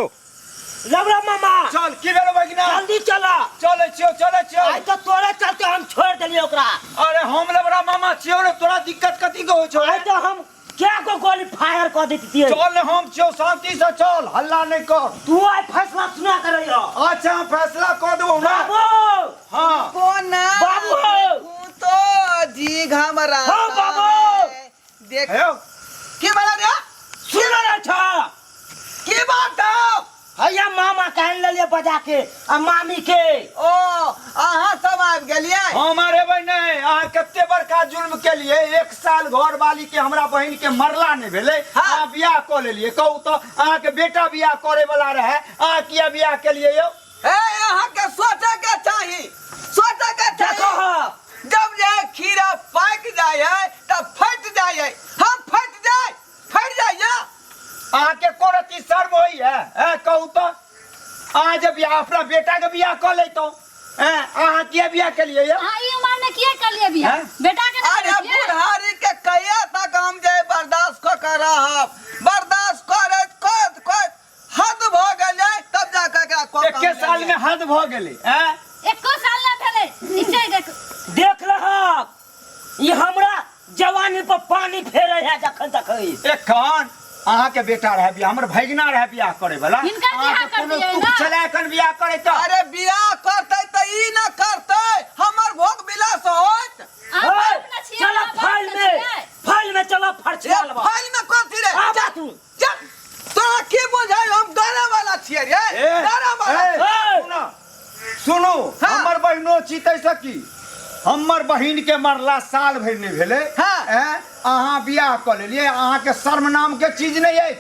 लवरा मामा। चल, की भेलो भगिना? जल्दी चला। चलै छियौ, चलै छियौ। आइ तऽ तोरे चलते हम छोड़ि देलियै ओकरा। अरे हम लवरा मामा छियौ ने, तोरा दिक्कत कथी के होइ छौ? आइ तऽ हम क्या गो गोली फायर कऽ दैतियै। चल ने, हम छियौ, शांति से चल, हल्ला नहि कर। तू आइ फैसला सुना कर रहियो। अच्छा, हम फैसला कऽ देबौ ना। बाबू। हाँ। कोना बाबू। देखूं तो जी घबरा। हाँ, बाबू। देख। हेयो। की बोला रे? सुन रे छा। की बात है? हैया मामा कहन लेलिए बजा के आ मामी के। ओ अहाँ सब आबि गेलियै? हम अरेबै नहि। अहाँ कते बड़का जुल्म केलिए, 1 साल घर वाली के हमरा बहिन के मरला नहि भेलै। हाँ। अहाँ बियाह कऽ लेलिए। कहू तऽ, अहाँके बेटा बियाह करे वाला रहे, अहाँ किया बियाह केलिए यौ? ए अहाँके सोचे के चाही, सोचे के चाही। देखो हाँ। जब जे खीरा पाकि जाइ है तब फटि जाइ है। हम फटि जाय, फटि जाइए। अहाँके एको रत्ती शर्म होइए? हैं, कहू तऽ, अहाँ जे बियाह अपना बेटा के बियाह कऽ लैतहुँ, हैं, अहाँ किया बियाह केलिए यौ? अहाँ ई उम्र में किया कलिए बियाह? हैं? बेटा के ना अरे करै छियै? बुढ़ारी के कहिया तक हम जे बर्दाश्त कऽ के रहब? बर्दाश्त करैत करैत करैत हद भऽ गेलै, तब जा कऽ एकरा कऽ के एके हम साल में हद भऽ गेलै, हैं? एको साल ना भेलै। निश्चय देख। देख लहक, ई हमरा जवानी पर पानी फेरे है जखन तखन। एखन अहाँके बेटा रहे बियाह, हमर भगिना रहे बियाह करे वाला। हिनकर बियाह अहाँके कोनो करतियै तुक ना? छलै एखन बियाह करे तऽ? अरे बियाह करतै तऽ ई ना करतै, हमर भोग विलास होत। अहाँ बाप ना छियै, चल अहाँ बाप फाइल ना में, छियै। फाइल में चल फरछिया ए, लेबा। फाइल में कथी रे? आबा चल, तू। चल। तोरा की बुझाइ हम डरे वाला छियै रे? ए, डरे वाला। ए, ए। सुनऽ, सुनू। हाँ। हमर बहिनो छी तैसँ की, हमर बहिन के मरला साल भरि नहि भेलै। हाँ। ऐं, अहाँ बियाह कऽ लेलियै, अहाँके शर्म नाम के चीज नहि अछि।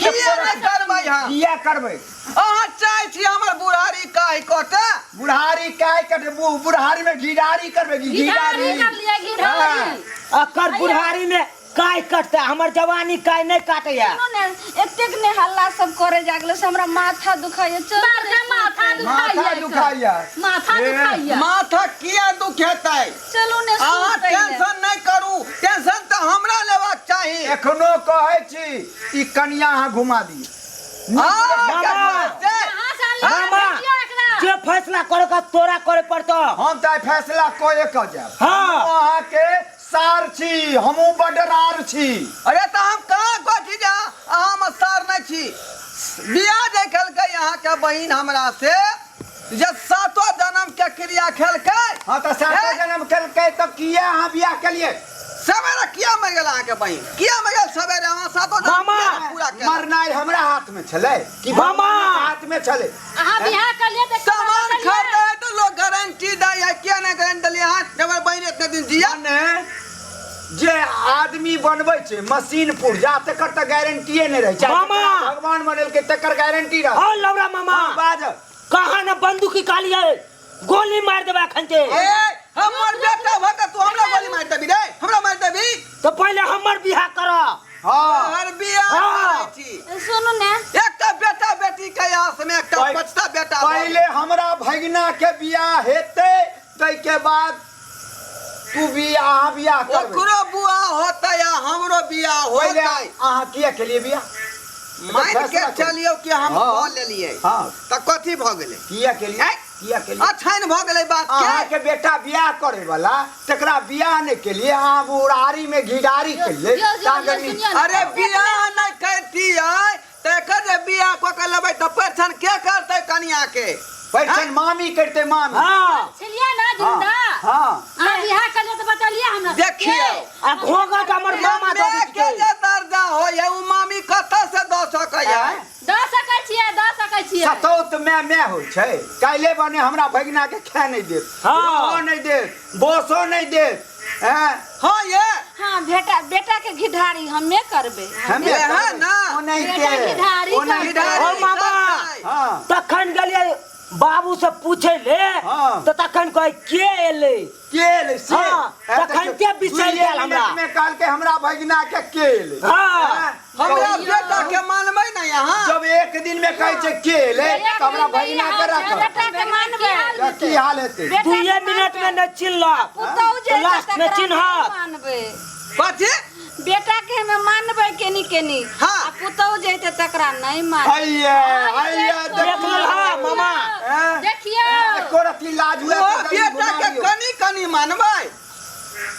किया नहि करबै हम? किया करबै? अहाँ चाहै छी हमर बुढ़ारी काहि कटे? बुढ़ारी काहे कटे? बुढ़ारी में घिढारी करबै की? घिढारी कर लियै, घिढारी। अकर बुढ़ारी में काय कटता, हमर जवानी काय नहीं काटैया। सुनू ने, एतेक ने हल्ला सब करे जागले से हमरा माथा दुखाइया। चल बड़का माथा दुखाइया। माथा दुखाइया। माथा ए। दुखाइया। माथा किया दुखेतै? चलू ने अहाँ सुतै ले। टेंशन नहि करू, टेंशन तऽ हमरा लेबाक चाही। एखनो कहै छी, ई कनिया अहाँ घुमा दियौ। हाँ, मामा। केकरा से? अहाँ साले मामा, भेजियौ एकरा। जे फैसला करे का तोरा करे पड़तो। हम तऽ आइ फैसला कए कऽ जायब। हाँ। अहाँके सार छी, हमहूँ बडरार छी। अरे तऽ हम कहाँ कहै छी जे अहाँ हमर सार नहि छी। बियाह जे केलकै अहाँके बहिन हमरा से, जे सातो जन्म के क्रिया खेलकै। हाँ तऽ सातो हे? जन्म केलकै तऽ किया अहाँ बियाह केलियै? सवेरे किया मरि गेल अहाँके बहिन? किया मरि गेल सवेरे? अहाँ सातो जन्म मामा! किया नहि पूरा केलक? मरनाइ हमरा हाथ में छलै कि मामा! भगवानक हाथ में छलै? अहाँ बियाह कलिए तऽ सामान खरीदै है तऽ लोग गारंटी दै है, किया नहि गारंटी देलियै अहाँ जे हमर बहिन एते दिन जिया? मने जे आदमी बनबै छै मशीन पुर्जा तकर तऽ गारंटीए नहि रहै छै। मामा! जकरा भगवान बनेलकै तकर गारंटी रहै। हाँ लौरा मामा। बाज। कहाँ न बंदूक निकालिए, गोली मार देबे अखन के। ए हमर बेटा भऽ कऽ तू हमरा गोली मारि देबी रे? हमरा मारि देबी? तो पहले हमर बियाह कर। हाँ। हर बियाह हाँ। करै छी। सुनू ने, एकटा बेटा बेटी के आस में एकटा बचता बेटा भऽ पहिले हमरा भगिना के बियाह हेतै, ताहिके बाद तू बियाह, अहाँ बियाह करबै। ओकरो बुआ होतै आ हमरो बियाह पहिले होतै। अहाँ किया केलियै बियाह? मान के फैसला करू। चलियौ कि हम हाँ। कऽ लेलियै। हाँ। तऽ कथी भऽ गेलै? किया केलियै? आँय? किया केलियै? अछैन भऽ गेलै बात के। अहाँके बेटा बियाह करे वाला, तकरा बियाह नहि केलियै, अहाँ बुढ़ारी में घिढारी केलियै। यो, यो, यो, ताकि सुनियौ ने। अरे बियाह नहि करतियै तऽ एकर जे बियाह कऽ के लेबै तऽ परिछन के करतै कनिया के? परिछन मामी करतै, मामी। हाँ। छलियै ना जिंदा? हाँ। अहाँ बियाह कलियै तऽ बतलियै हमरा सबके। देखियौ। आ घोंघट हमर मामा दऽ माय के देतै। जे दर्जा होइए ओ मामी कतऽ से दऽ सकैए? दऽ सकै छियै, दऽ सकै छियै। सतौत माय माय होइ छै। काल्हि बने हमरा भगिना के खाए नहि देत, हाँ। रहऽ नहि देत, बसो नहि देत। हैं? हाँ ये। हाँ, बेटा, बेटा के घिढारी हमे करबै। हमे ये है करबै। ना। ओनाहिते। बेटा घिढारी ओनाहिते। घिढारी ओ मामा। करतै। हाँ। तखन गेलियै बाबू से पूछे ले। हाँ। तऽ तखन कहै के एलै? के एलै से? हाँ, हैं, तखन के बिसरि दुइये गेल हमरा। मिनट में कहलकै हमरा भगिना के के एलै? हाँ। हैं? हमरा बेटा के मानबै ना यहाँ? जब एक दिन में कहै छै के एलै एक तऽ हमरा दिन में भगिना के यहाँ राखब। बेटा के मानबै। तऽ की हाल हेतै? बेटा के दुइये मिनट में मानबै। नहि चिन्हलक, पुतहु जे लास्ट हेतै में तकरा चिन्हत। नहि मानबै। कथी? बेटा के हमे मानबै केनी केनी। हाँ। आ पुतहु जैते तकरा नहीं मानबै। आइए आइए। देख लेलहा मामा। हैं? देखियौ। एको रत्ती लाज हुए ओ बेटा के कनी कनी मानबै।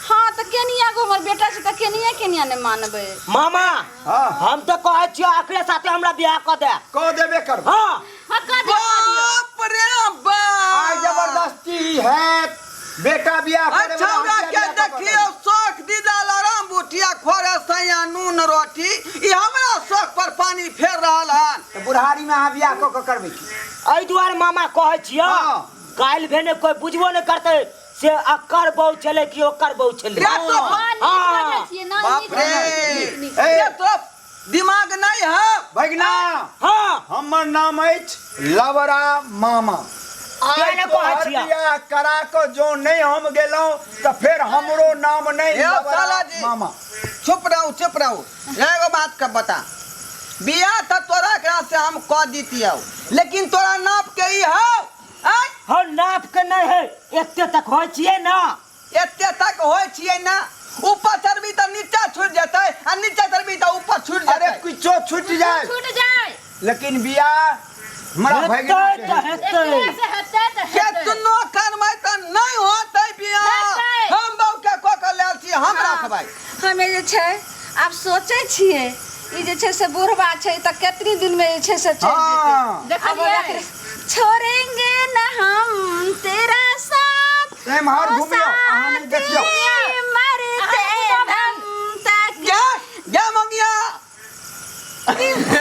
हाँ तऽ केनिया गो हमर बेटा छै तऽ केनिया केनिया नहि मानबै। मामा, हाँ। हम तऽ कहै छियौ एकरे साथे हमरा बियाह कऽ दे। कऽ देबे करब। हाँ। हाँ, कऽ दियौ, कऽ दियौ। बाप रे बाप। आइ जबरदस्ती है बेटा बियाह करे अच्छा वाला, हमरा हम के बियाह कऽ कऽ देखियौ शौक दीदा लरम बुटिया खोरे सैया नून रोटी, ई हमरा शौक पर पानी फेर रहल हन। तऽ बुढ़ारी में अहाँ बियाह कऽ कऽ करबै की? एहि दुआरे मामा कहै छियौ, हाँ। काल्हि भेने कोइ बुझबो नहि करतै से अकर बहु छलै कि ओकर बहु छलै। रे तो हाँ, नीक हाँ। बजै छियै ना, बाप नीक रे। बजै छियै, नीक, नीक। ए। रे तो दिमाग नहीं है। भगिना। हाँ। हमर नाम अछि लवरा मामा। किया आइ ने कहै तोहर छियै? बियाह करा कऽ जो नहीं हम गेलहुँ तऽ फेर हमरो नाम नहीं यौ लवरा साला जी। मामा। चुप रहू, चुप रहू। एगो बात के बता, बियाह तऽ तोरा एकरा से हम कऽ दितियौ, लेकिन तोरा नाप के ई हौ? आँय? हौ, नाप के नहीं है, एते तक होइ छियै ना। एते तक होइ छियै ना, ऊपर चढ़बी तऽ नीचा छूटि जेतै आ नीचा चढ़बी तऽ ऊपर छूटि अरे जेतै। किछो छूटि जाए छूट जाए, लेकिन बियाह हमरा हेतै भगिना के तऽ हेतै। हेतै। एकरे से हेतै तऽ हेतै। केतनो करबै तऽ नहि होतै बियाह। हेतै। हम बहू के कऽ के लेल छी, हम रखबै। हमे जे छै आब सोचै छियै ई जे छै से बुढ़बा छै तऽ केतनी दिन में जे छै से चलि जेतै। हाँ। आब देखलियै? छोड़ेंगे न हम तेरा साथ एम्हर ओ घुमियौ, अहाँ नहि देखियौ। साथी।